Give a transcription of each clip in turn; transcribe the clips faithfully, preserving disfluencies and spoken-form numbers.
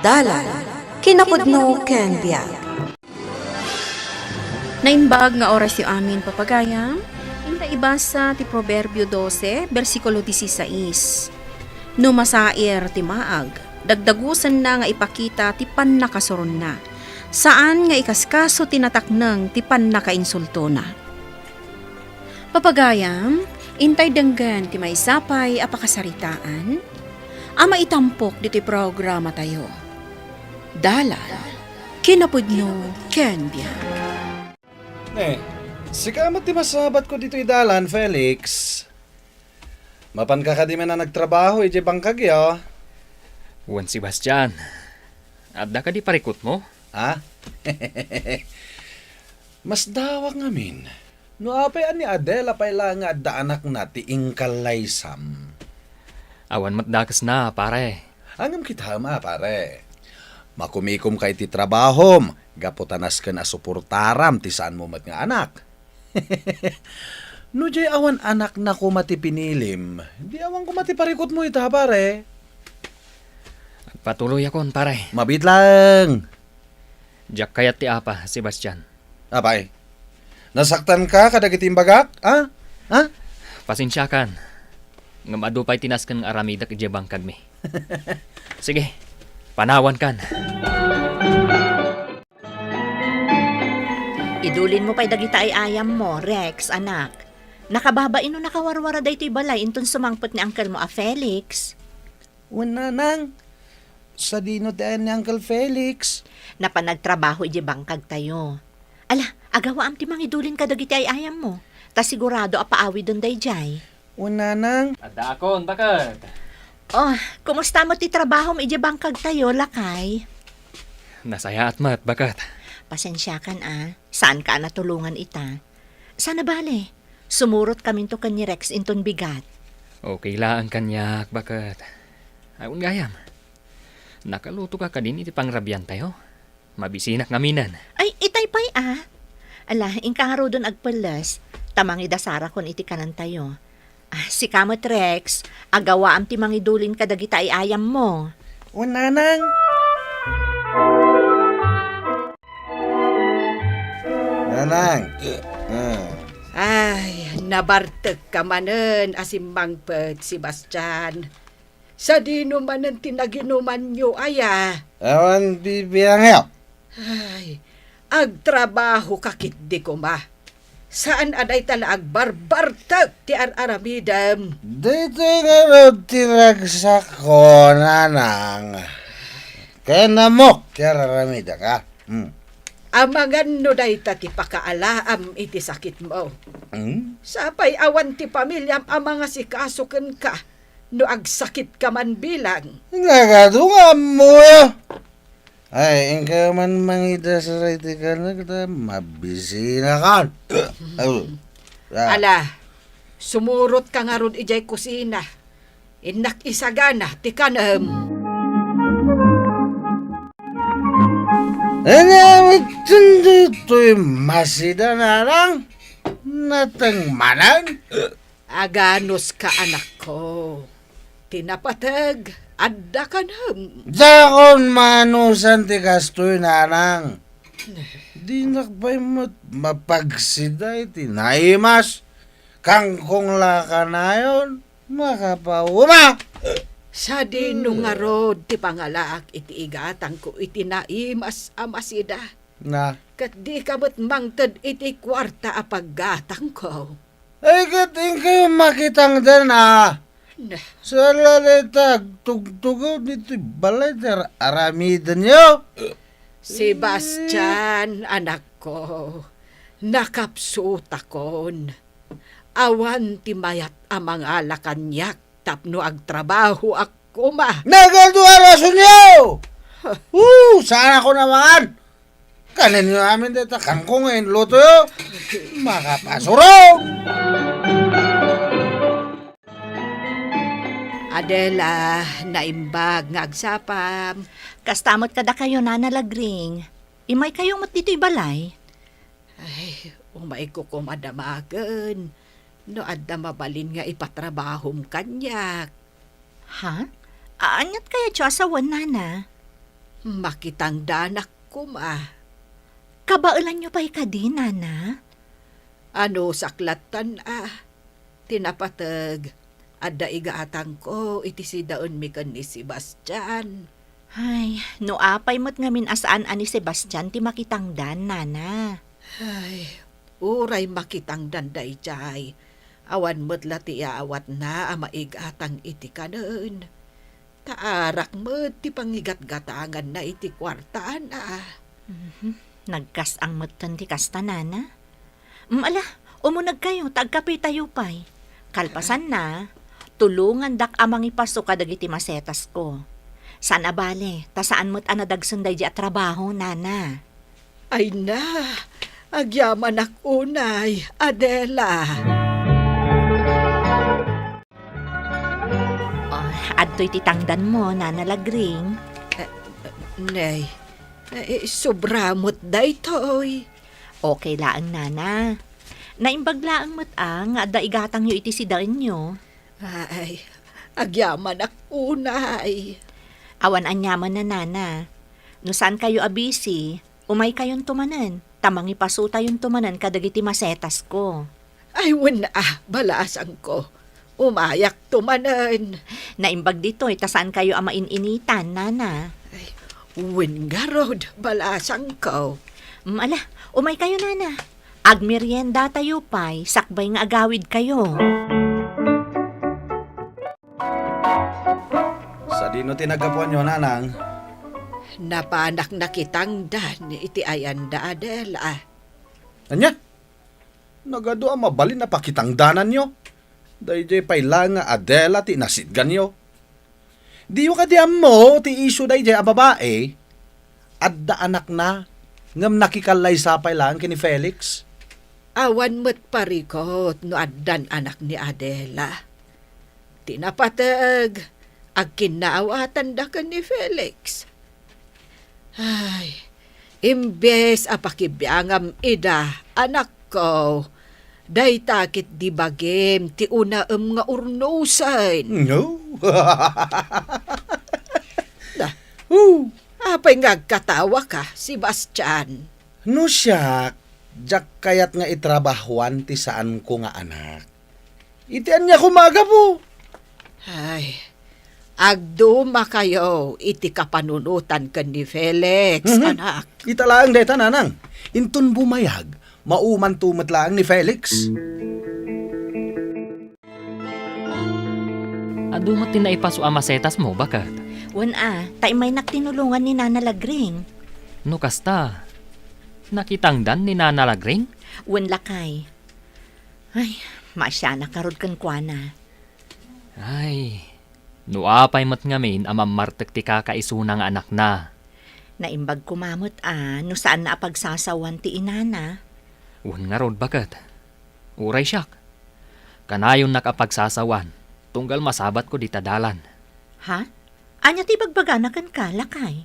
Dalan, kinapudno ken biag. Naimbag nga orasyo amin, papagayam. Inta ibasa ti Proverbio dose, bersikulo dieciséis. No masair ti maag, dagdagusenna nga ipakita ti pannakasuronna. Saan nga ikaskaso ti natakneng ti pannakainsultona. Papagayam, intay denggen ti maysa pay a pakasaritaan a maitampok ditoy programatayo. Dalan, kinapudno ken biag. Ne, sika met ti masabatko ditoy dalan, Felix. Mapanka kadi man a nagtrabaho idiay bangkagyo? Wen, Sebastian, adda kadi parikutmo? Ha? Masdawak ngamin. No apay a ni Adela pay la nga adda anakna ti inkallaysam? Awan met dakesna, pare. Ngem kitaem a, pare. Makumikomka iti trabahom gapu ta nasken a suportaram ti saanmo met nga anak. No diay awan anakna koma ti pinilim, di awan koma ti parikutmo ita, pare. Agpatuloyakon, pare. Mabiit laeng. Diak kayat ti apa, Sebastian. Apay, nasaktanka kadagiti imbagak? Ha? Ha? Pasensiakan. Ngem adu pay ti nasken nga aramidek idiay bangkagmi. Sige, panawankan. Idulinmo pay dagiti ay-ayammo, Rex, anak. Nakababain no nakawarwara daytoy balay inton sumangpet ni angkelmo a Felix. Wen, nanang, sadino ti ayan ni Uncle Felix? Napan nagtrabaho idiay bangkagtayo. Ala, agawaam ti mangidulin kadagiti ay-ayammo. Ta sigurado a paawiden daydiay. Wen, nanang. Addaakon, baket. Oh, kumusta met ti trabahom idiay bangkagtayo, lakay? Nasayaat met, baket. Pasensiakan a, saanka a natulongan ita. Sana bale, sumurot kaminto ken ni Rex inton bigat. Okay laeng kaniak, baket. Ay, wen gayam. Nakalutoka kadin iti pangrabiantayo? Mabisinak ngaminen. Ay, itay pay a. Ala, inka ngaruden agpelles, ta mangidasarakon iti kanantayo. Ah, sika met, Rex, agawaam ti mangidulin kadagita ay-ayammo. O, nanang. Nanang. Ah. Ay, nabartekka manen a simmangpet, Sebastian. Sadino manen ti naginumanyo, aya? Awan bibiangyo. Ay, agtrabahoka ketdi koma. Saan a dayta la agbarbartek ti ar-aramidem. Daytoy ngarud ti ragsakko, nanang. Ken ammok ti ar-aramidek, a? Hmm. Amangan no dayta ti pakaalaam iti sakitmo. Hmm? Sapay awan ti pamiliam a mangasikaso kenka no agsakitka man bilang. Nagadu nga ammoyo. Ay, inkayo man mangidasar iti kanek ta mabisinakan. Aw. Ah. Ala, sumurotka ngarud idiay kusina. Innak isagana ti kanem. Ania met ditoy masida, nanang? Nateng manen? Aganuska, anakko. Ti napateg, adda kanem. Dakon maanusan ti kastoy, nanang. Dinak pay met mapagsida iti naimas. Kangkong la kanayon, makapauma. Sadino ngarud ti pangalaak iti igatangko iti naimas a masida? Na. Ket dika met mangted iti kuarta a paggatangko. Ay, ket inkayo makitangdan a. Nah. Saan la dayta agtugtugaw ditoy balay ti ar-, aramidenyo? Sebastian, anakko, nakapsutakon. Awan ti mayat a mangala kaniak tapno agtrabahoak koma. Nagadu a rasonyo! Huh. Huh, saan ako naman? Kanenyo amin dayta kangkong nga inlutoyo. Makapasurog! Adela, naimbag nga agsapam. Kasta met kadakayo, Nana Lagring. Imaykayo met ditoy balay. Ay, umayko koma damagen no adda mabalin nga ipatrabahom kaniak. Ha? Aniat kayatyo a sawen, Nana? Makitangdanak koma. Kabaelanyo pay kadi, Nana? Anusak lattan a. Ti napateg, adda igatangko iti sidaenmi ken ni Sebastian. Ay, no apay met ngamin a saan a ni Sebastian ti makitangdan, Nana? Ay, uray makitangdan daydiay. Awan met la ti iawatna a maigatang iti kanen. Ta arak met ti pangigatgatanganna iti kuartaana. Mhm. Nagkas-ang metten ti kasta, Nana. Mm, ala, umunegkayo, ta agkapetayo pay. Kalpasanna, tulongandak a mangipaso kadagiti masetasko. Saan a bale, ta saan met a nadagsen daydi a trabaho, Nana. Ay na, agyamanak unay, Adela. Oh, adtoy ti tangdanmo, Nana Lagring. Eh, nay, eh, sobra met daytoy. Okay laeng, Nana. Naimbag laeng met a nga adda igatangyo iti sidaenyo. Ay, agyamanak unay. Awan aniamanna, Nana. No saankayo a busy, umaykayonto manen, ta mangipasotayonto manen kadagiti masetasko. Ay, wen a, balasangko. Umayakto manen. Naimbag ditoy, ta saankayo a main-initan, Nana. Ay, wen ngarud, balasangko. Mm, ala, umaykayo, Nana. Agmeriendatayo pay, sakbay nga agawidkayo. Sadino ti naggapuanyo, Nanang? Napanak nakitangdan iti ayanda, Adela. Ania? Nagadu a mabalin a pakitangdananyo. Daydiay pay laeng nga Adela ti inasitganyo. Diyo kadi ammo ti isyu daydiay a babai? Adda anakna, ngem nakikallaysa pay laeng ken ni Felix. Awan met parikut no addan anak ni Adela. Ti napateg, agkinnaawatanda ken ni Felix. Ay, imbes a pakibiangam ida, anakko, dayta ketdi bagim ti unaem nga urnosen. No? Da, Huh! Apay nga agkatawaka, Sebastian? No siak, diak kayat nga itrabahoan ti saanko nga anak. Iti ania koma a gapu? Ay, agdumakayo iti kapanunotan ken ni Felix, Mhm. anak. Ita laeng dayta, Nanang. Inton bumayag, maumanto met laeng ni Felix. Adu met ti naipaso a masetasmo, baket? Wen a, ta immaynak tinulongan ni Nana Lagring. No kasta, nakitangdan ni Nana Lagring? Wen, lakay. Ay, maasianak ngarud kenkuana. Ay, no apay met ngamin a mammartek ti kakaisuna nga anakna. Naimbag koma met a no saanna a pagsasawan ti inana. Wen ngarud, baket. Uray siak. Kanayonnak a pagsasawan, tunggal masabatko dita dalan. Ha? Ania ti ibagbagana kenka, lakay?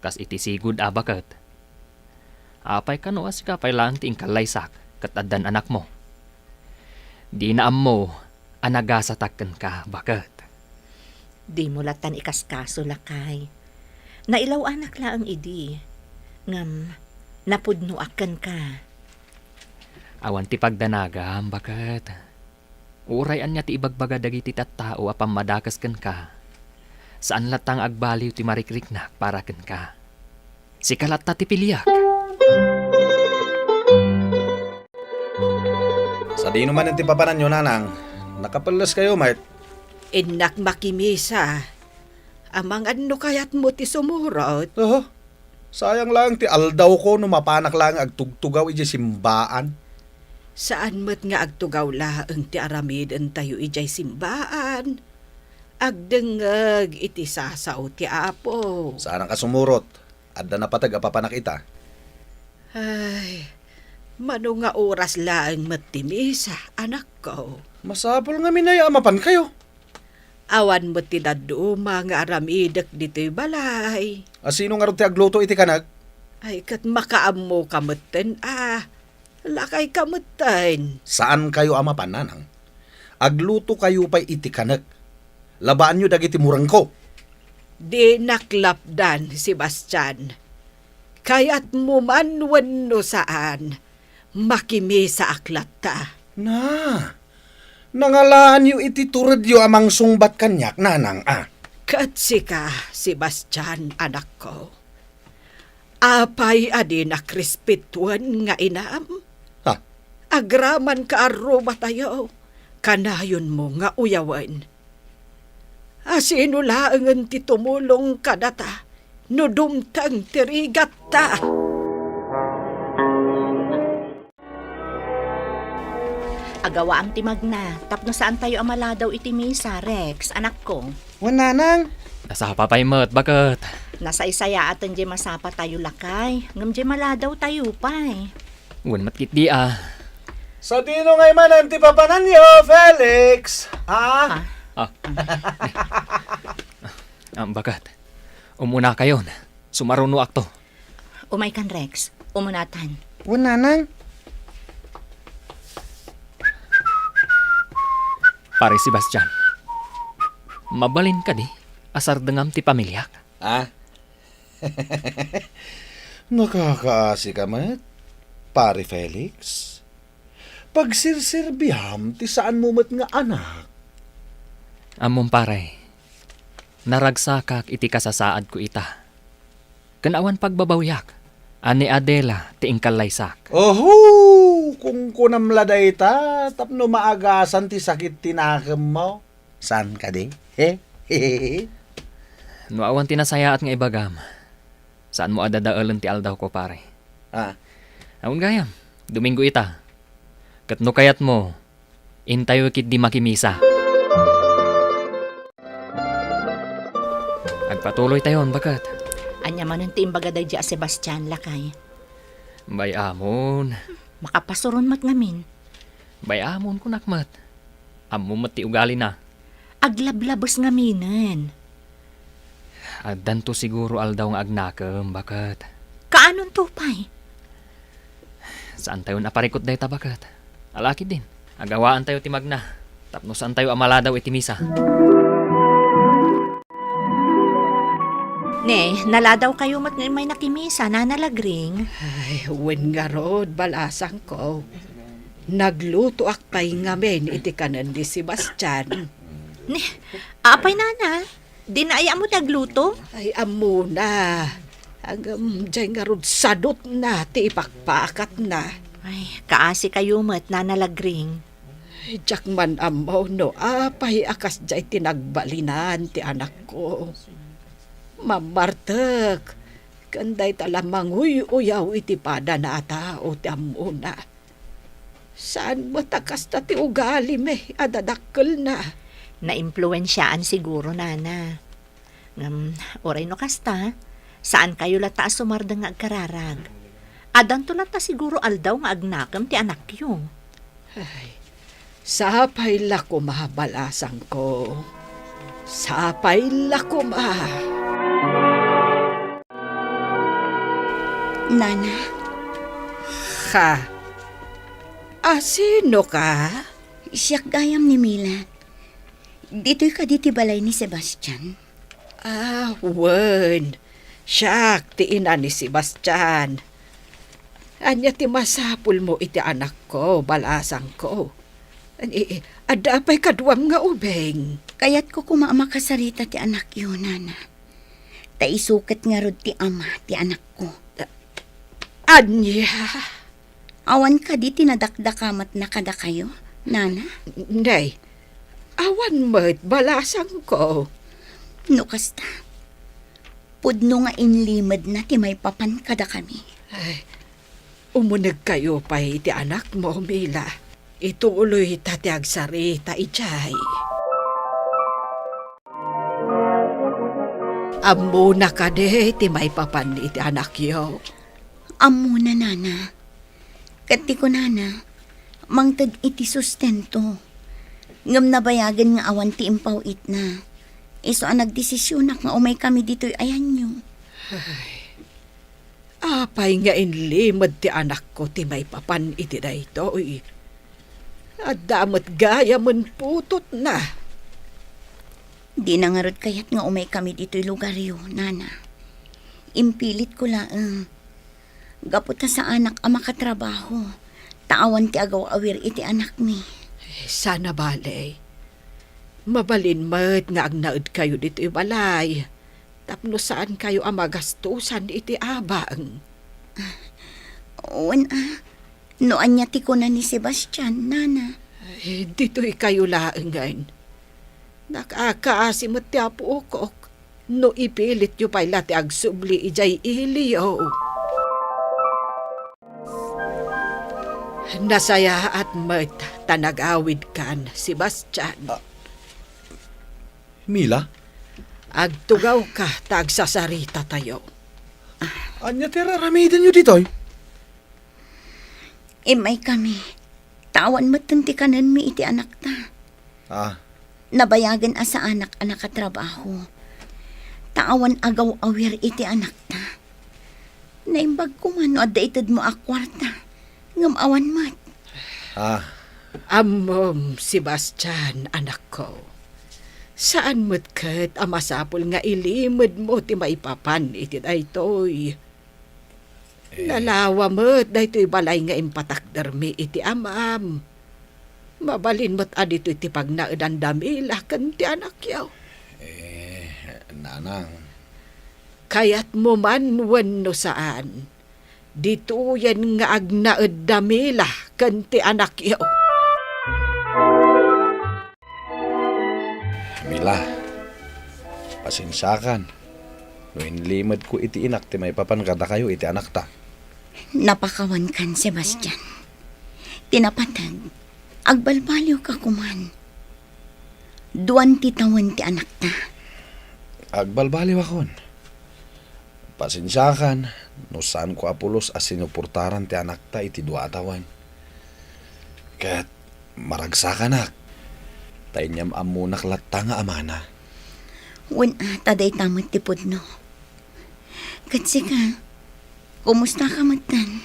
Kas iti sigud a, baket. Apay kano a sika pay laeng ti inkallaysak ket addan anakmo? Dina ammo a nagasatak kenka, baket. Dimo lattan ikaskaso, lakay. Nailaw-anak laeng idi, ngem napudnoak kenka. Awan ti pagdanagam, baket. Uray ania ti ibagbaga dagiti tattao a pammadakes kenka, saan latta nga agbaliw ti marikriknak para kenka. Sika latta ti piliak. Sadino manen ti papananyo, Nanang? Nakapelleskayo met? Innak makimisa. Amangan no kayatmo ti sumurot. Oho. Sayang laeng ti aldawko no mapanak laeng agtugtugaw idiay simbaan. Saan met nga agtugaw laeng ti aramidentayo idiay simbaan. Agdengngeg iti sasao ti Apo. Saanak a sumurot. Adda napateg a papanak ita. Ay, mano nga oras laeng met ti misa, anakko? Masapul ngamin aya a mapankayo. Awan met ti dadduma nga aramidek ditoy balay. A, sino ngarud ti agluto iti kanek? Ay, ket makaammoka metten a. Lakayka metten. Saankayo a mapan, Nanang. Aglutokayo pay iti kanek. Labaanyo dagiti murengko. Dinak lapdan, Sebastian. Kayatmo man wenno saan, makimisaak latta. Na, nangalaanyo iti turedyo a mangsungbat kaniak, nanang, a. Ket sika, Sebastian, anakko. Apay a dinak respetuen nga inam? Ha? Agraman kaarrubatayo, kanayonmo nga uyawen. A sino laengen ti tumulong kadata no dumteng ti rigatta? Agawaam ti magna, tapno saantayo a maladaw iti misa, Rex, anakko. Wen, nanang. Nasapa pay met, baket. Nasaysayaaten diay masapatayo, lakay. Ngem diay maladawtayo pay. Wen met ketdi a. Sadino ngay manen ti papananyo, Felix? Ha? Ah. Ah. Ah, baket. Umunakayon. Sumarunoakto. Umaykan, Rex. Umunatan. Wen, nanang. Pare Sebastian, mabalin kadi a sardengam ti pamiliak? Ah? Nakakaasi ka met, Pare Felix. Pagsirserbiam ti saanmo met nga anak. Ammom, pare, naragsakak iti kasasaadko ita. Ken awan pagbabawiak a ni Adela ti inkallaysak. Oho! Kunkunam la dayta tapno maagasan ti sakit ti nakemmo. Saan kadi? He? No awan ti nasayaat nga ibagam, saanmo a dadaelen ti aldawko, pare. Ah. Awan gayam, Domingo ita. Ket no kayatmo, intayo ketdi makimisa. Agpatuloytayon, baket. Ania manen ti imbaga daydi a Sebastian, lakay? Bay-amon. Makapasuron met ngamin. Bay-amon, kunak met. Ammom met ti ugalina. Aglablabes ngaminen. Addanto siguro aldaw nga agnakem, baket. Kaanonto pay? Saantayon a parikut dayta, baket. Ala ketdin, agawaantayo ti magna tapno saantayo a maladaw iti misa. Ne, naladawkayo met nga immay nakimisa, Nana Lagring? Ay, wen ngarud, balasangko. Naglutoak pay ngamin iti kanen ni Sebastian. Ne, apay, Nana? Dina aya ammo ti agluto? Ay, ammona. Ngem diay ngarud sadutna ti ipakpakatna. Ay, kaasikayo met, Nana Lagring. Ay, diak man ammo no apay a kasdiay ti nagbalinan ti anakko. Mammartek, ken dayta la manguy-uyaw iti padana a tao ti ammona. Saan met a kasta ti ugalimi a dadakkelna? Naimpluensiaan siguro, Nana. Ngem, uray no kasta, saankayo latta a sumardeng nga agkararag. Addanto latta siguro aldaw nga agnakem ti anakyo. Ay, sapay la koma, balasangko. Sapay la koma. Nana? Ha? A, sino ka? Siak gayam ni Mila. Ditoy kadi ti balay ni Sebastian? Ah, wen. Siak ti ina ni Sebastian. Ania ti masapulmo iti anakko, balasangko? Ani, adda pay kaduam nga ubing? Kayatko koma a makasarita ti anakyo, Nana. Ta isu ket ngarud ti ama ti anakko. Ania? Awan kadi ti nadakdakamatna kadakayo, Nana? Nay, awan met, balasangko. No kasta, pudno nga inlimedna ti maipapan kadakami. Ay, umunegkayo pay iti anakmo, Mila. Ituloyta ti agsarita idiay. Ammona kadi ti maipapan iti anakyo? Ammona, Nana. Ket ti kunana, mangted iti sustento. Ngem nabayagen nga awan ti impaw-itna. Isu a nagdesisionak nga umaykami ditoy ayanyo. Ay, apay nga inlimed ti anakko ti maipapan iti daytoy? Adda met gayamen putotna. Dina ngarud kayat nga umaykami ditoy lugaryo, Nana. Impilitko laeng. Gapu ta saanak a makatrabaho, ta awan ti agaw-awir iti anakmi. Eh, saan a bale. Mabalin met nga agnaedkayo ditoy balay tapno saankayo a magastosan iti abang. Wen a, no ania ti kuna ni Sebastian, Nana? Eh, ditoykayo laengen. Nakaakaasi met ti apuokok no ipilityo pay la ti agsubli idiay iliyo. Nasayaat met ta nagawidkan, Sebastian. Ah, Mila? Agtugawka ta agsasaritatayo. Ania ti ar-aramidenyo ditoy? Immaykami, ta awan metten ti kanenmi iti anakta. Ah. Nabayagen a saanak a nakatrabaho, ta awan agaw-awir iti anakta. Naimbag koma no adda itedmo a kuarta, ngem awan met. Ah. Ammom, Sebastian, anakko. Saan met ket a masapul nga ilimedmo ti maipapan iti daytoy. Eh. Nalawa met daytoy balay nga impatakdermi iti amam. Mabalin met a ditoy ti pagnaedan da Mila ken ti anakyo. Eh, nanang. Kayatmo man wenno saan, ditoyen nga agnaed da Mila ken ti anakyo. Mila, pasensiakan no inlimedko iti inak ti maipapan kadakayo iti anakta. Napakawankan, Sebastian. Ti napateg, agbalbaliwka koman. Duan ti tawen ti anakta. Agbalbaliwakon. Pasensiakan no saanko a pulos a sinuportaran ti anakta iti dua a tawen. Ket maragsakanak, ta inyam-ammonak latta nga amana. Wen a, ta dayta met ti pudno. Ket sika, kumustaka metten?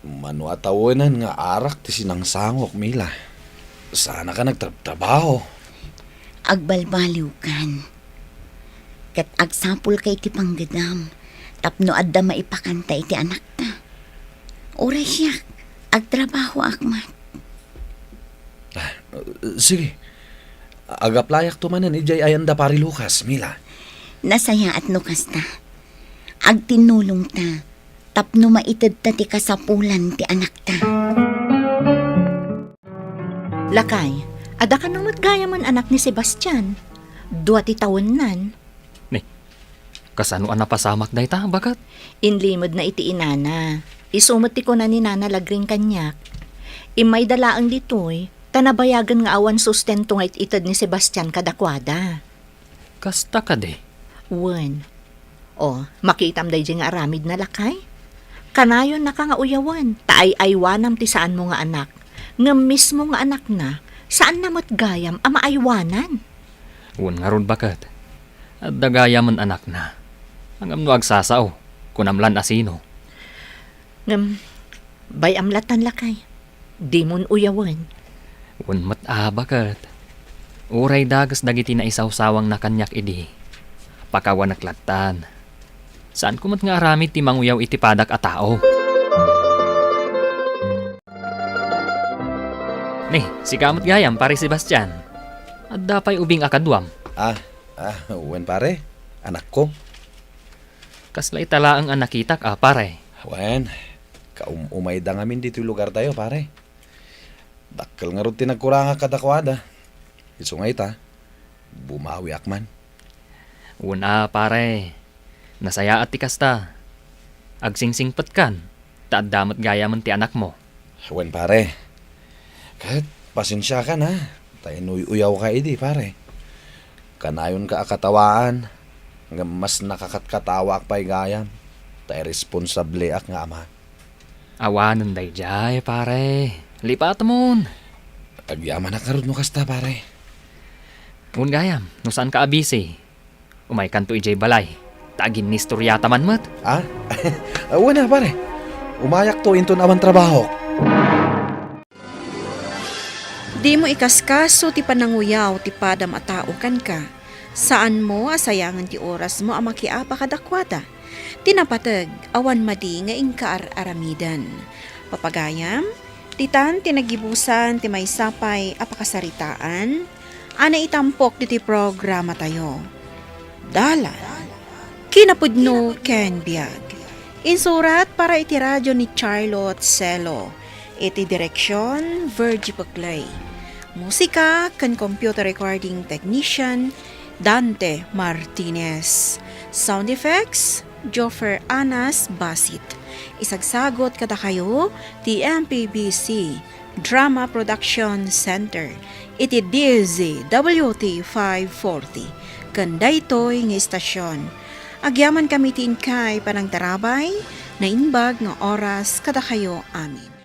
Mano a tawenen nga arak ti sinangsangok, Mila. Saanaka nagtrabtrabaho. Agbalbaliwkan. Ket agsapulka iti panggedam tapno adda maipakanta iti anakta. Uray siak, agtrabahoak met. Ah, sige. Agaplayakto manen idiay ayan da Pari Lucas, Mila. Nasayaat no kasta. Agtinnulongta tapno maitedta ti kasapulan ti anakta. Lakay, adda kano met gayamen anak ni Sebastian? Dua ti tawennan. Ni, kasano a napasamak dayta, baket? Inlimedna iti inana. Isu met ti kuna ni Nana Lagring kaniak. Immayda laeng ditoy, ta nabayagen nga awan sustento nga it-ited ni Sebastian kadakuada. Kasta kadi? Wen. O, makitam daydiay nga aramidna, lakay? Kanayonnaka nga uyawen, ta ay-aywanam ti saanmo nga anak. Ngem mismo nga anakna, saanna met gayam a maaywanan. Wen ngarud, baket. Adda gayamen anakna. Ngem no agsasao, kunam lan a sino. Ngem, bay-am latan, lakay. Dimon uyawen. Wen met a, baket. Uray dages dagiti naisawsawangna kaniak idi, pakawanek latan. Saanko met nga aramid ti manguyaw iti padak a tao. Ni, sika met gayam, Pare Sebastian. Adda pay ubing a kaduam? Ah, ah, wen, pare. Anakko. Kasla ita laeng a nakitak a, pare. Wen, kaum-umayda ngamin ditoy lugartayo, pare. Dakkel ngarud ti nagkurangak kadakuada. Isu nga ita, bumawiak man. Wen a, pare. Nasayaat ti kasta. Agsingsingpetkan, ta adda met gayamen ti anakmo. Wen, pare. Ket pasensiakan, a, ta inuy-uyawka idi, pare. Kanayonka a katawaan, ngem mas nakakatkatawaak pay gayam, ta iresponsableak nga ama. Awanen daydiay, pare. Lipatemon. Agyamanak ngarud no kasta, pare. Wen gayam, no saanka a busy, umaykanto idiay balay, ta aginnistoriata man met. Ah? Wen a, pare. Umayakto inton awan trabahok. Dimo ikaskaso ti pananguyaw ti padam a tao kenka. Saanmo a sayangen ti orasmo a makiapa kadakuada. Ti napateg, awan madi nga inka ar-aramiden. Papagayam, ditan ti nagibusan ti maysa pay a pakasaritaan a naitampok ditoy programatayo. Dalan. Kinapudno ken biag. Insurat para iti radio ni Charlotte Celo. Iti direksion, Virgie Paclay. Musika ken computer recording technician, Dante Martinez. Sound effects, Joffer Anas Basit. Isagsagot kadakayo ti M P B C Drama Production Center iti D Z W T five forty ken daytoy nga istasyon. Agyamankami ti inkay panangtarabay, naimbag nga oras kadakayo amin.